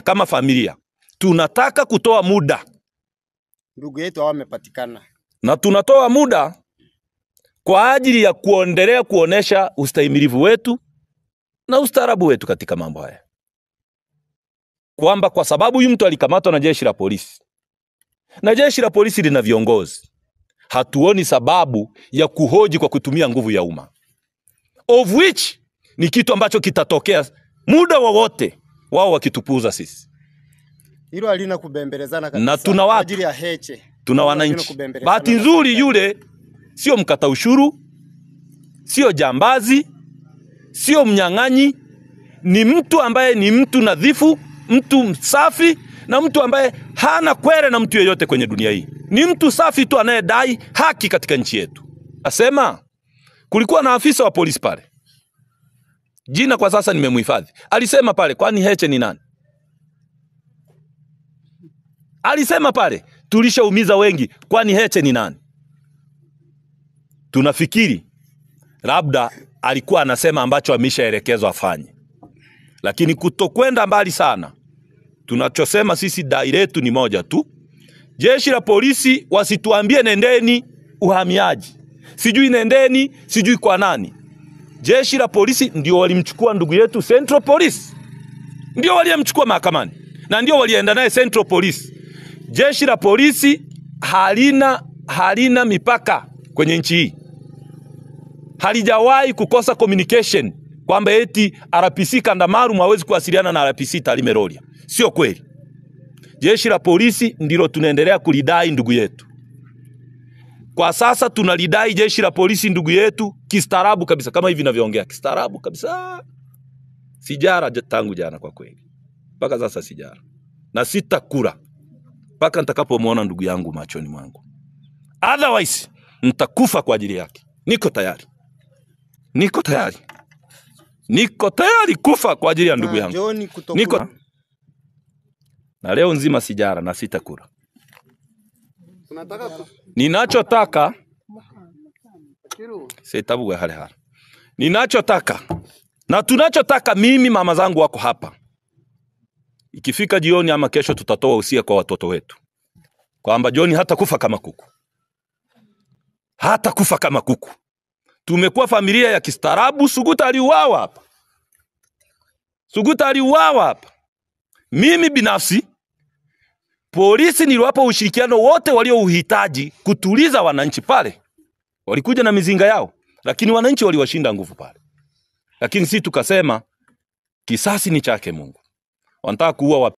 Kama familia tunataka kutoa muda, ndugu yetu amepatikana, na tunatoa muda kwa ajili ya kuendelea kuonesha ustahimilivu wetu na ustaarabu wetu katika mambo haya, kwamba kwa sababu huyu mtu alikamatwa na jeshi la polisi na jeshi la polisi lina viongozi, hatuoni sababu ya kuhoji kwa kutumia nguvu ya umma, of which ni kitu ambacho kitatokea muda wowote wao wakitupuuza sisi. Hilo halina kubembelezana kabisa. Na tuna watu, ajili ya Heche, tuna wananchi. Bahati nzuri yule sio mkata ushuru, sio jambazi, sio mnyang'anyi, ni mtu ambaye ni mtu nadhifu, mtu msafi, na mtu ambaye hana kwere na mtu yeyote kwenye dunia hii. Ni mtu safi tu anayedai haki katika nchi yetu. Asema kulikuwa na afisa wa polisi pale, jina kwa sasa nimemhifadhi, alisema pale, kwani Heche ni nani? Alisema pale, tulishaumiza wengi, kwani Heche ni nani? Tunafikiri labda alikuwa anasema ambacho ameshaelekezwa afanye, lakini kutokwenda mbali sana, tunachosema sisi dai letu ni moja tu: jeshi la polisi wasituambie nendeni uhamiaji, sijui nendeni sijui kwa nani. Jeshi la polisi ndio walimchukua ndugu yetu Central Police, ndio waliyemchukua mahakamani na ndio walienda naye Central Police. Jeshi la polisi halina mipaka kwenye nchi hii, halijawahi kukosa communication kwamba eti RPC Kandamaru hawezi kuwasiliana na RPC Tarime Rorya. Sio kweli. Jeshi la polisi ndilo tunaendelea kulidai ndugu yetu. Kwa sasa tunalidai jeshi la polisi ndugu yetu kistaarabu kabisa, kama hivi ninavyoongea, kistaarabu kabisa. Sijara tangu jana kwa kweli, mpaka sasa sijara, na sitakula mpaka nitakapomuona ndugu yangu machoni mwangu. Otherwise nitakufa kwa ajili yake. Niko tayari, niko tayari, niko tayari kufa kwa ajili ya ndugu yangu. Niko na leo nzima sijara na sitakula. Ninachotaka sitabu hale hale. Ninachotaka na tunachotaka, mimi mama zangu wako hapa, ikifika jioni ama kesho tutatoa usia kwa watoto wetu kwamba John hata kufa kama kuku, hata kufa kama kuku. Tumekuwa familia ya kistaarabu. Suguta aliuawa hapa, Suguta aliuawa hapa. Mimi binafsi polisi niliwapa ushirikiano wote waliouhitaji kutuliza wananchi pale. Walikuja na mizinga yao, lakini wananchi waliwashinda nguvu pale. Lakini sisi tukasema kisasi ni chake Mungu. Wanataka kuua